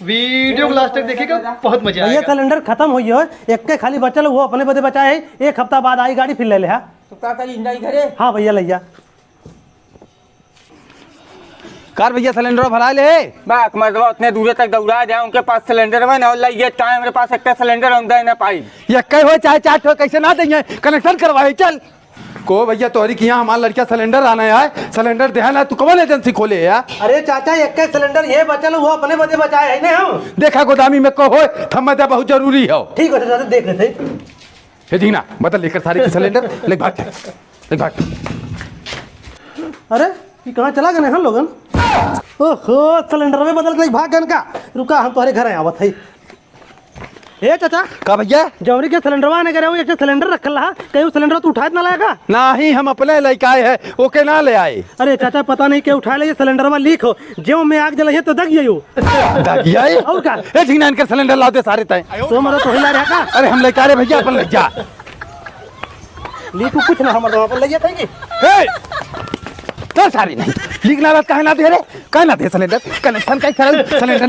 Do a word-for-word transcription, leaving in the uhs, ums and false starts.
वीडियो को लास्ट तक देखिएगा, बहुत मजा भैया, आएगा। सिलेंडर खतम होइ है, एक्के खाली बचल, वो अपने बदे बचाए है, एक हफ्ता बाद आई गाड़ी फिर ले ले, हाँ। तो का करी, इंदा ही घरे? हाँ भैया, लइया। कार भैया, सिलेंडर भराइ ले। बाक मर्दवा उतने दूरे तक दौड़ा जाए, उनके पास सिलेंडर बा ना, और लइया टाइम मेरे पास एक्के सिलेंडर हम दे ना पाई। एक्के होइ चाहे चार ठो, कैसे ना देइहैं, कनेक्शन करवाए, चल। को भैया, तोहरी किहाँ हमार लड़का सिलेंडर आने आए, सिलेंडर देहा ना, तू कौन एजेंसी खोले है यार? अरे चाचा, एक्के सिलेंडर ये बचल, वो अपने बदे बचाए है ना हम। देखा गोदामी में को होए, थम्मा दे, बहुत जरूरी हो। ठीक है चाचा, देख लेते हैं। हे दीना, बदल लेकर सारे की सिलेंडर, ले भाग, ले भाग। अरे, ये कहाँ चला गए हम लोगन? ओहो, सिलेंडर में बदल के भाग गन का। रुका, हम तोहरे घर आवत है। ए चाचा। का भैया? जौनरी के सिलेंडरवा ने करे हो, एक ठे सिलेंडर रखल रहा, कहीं वो सिलेंडर तू उठाए ना लाया का? नाही, हम अपने लेके आए हैं, ओके ना ले आए। अरे चाचा, पता नहीं के उठा ले, ये सिलेंडरवा लीक हो, जेव में आग जले है तो दग जाइयो। दग जाए? और का? ए झिंगना, इनके सिलेंडर ला दे सारे तय। तो मरो तो हिला रहा का? अरे हम लेके आ रहे भैया, अपन ले जा। लीक कुछ ना, हमर तो अपन ले जाते हैं कि? ए! तो सारे नहीं। लीक ना रहत काहे ना दे रे? काहे ना दे सिलेंडर? कनेक्शन का सिलेंडर?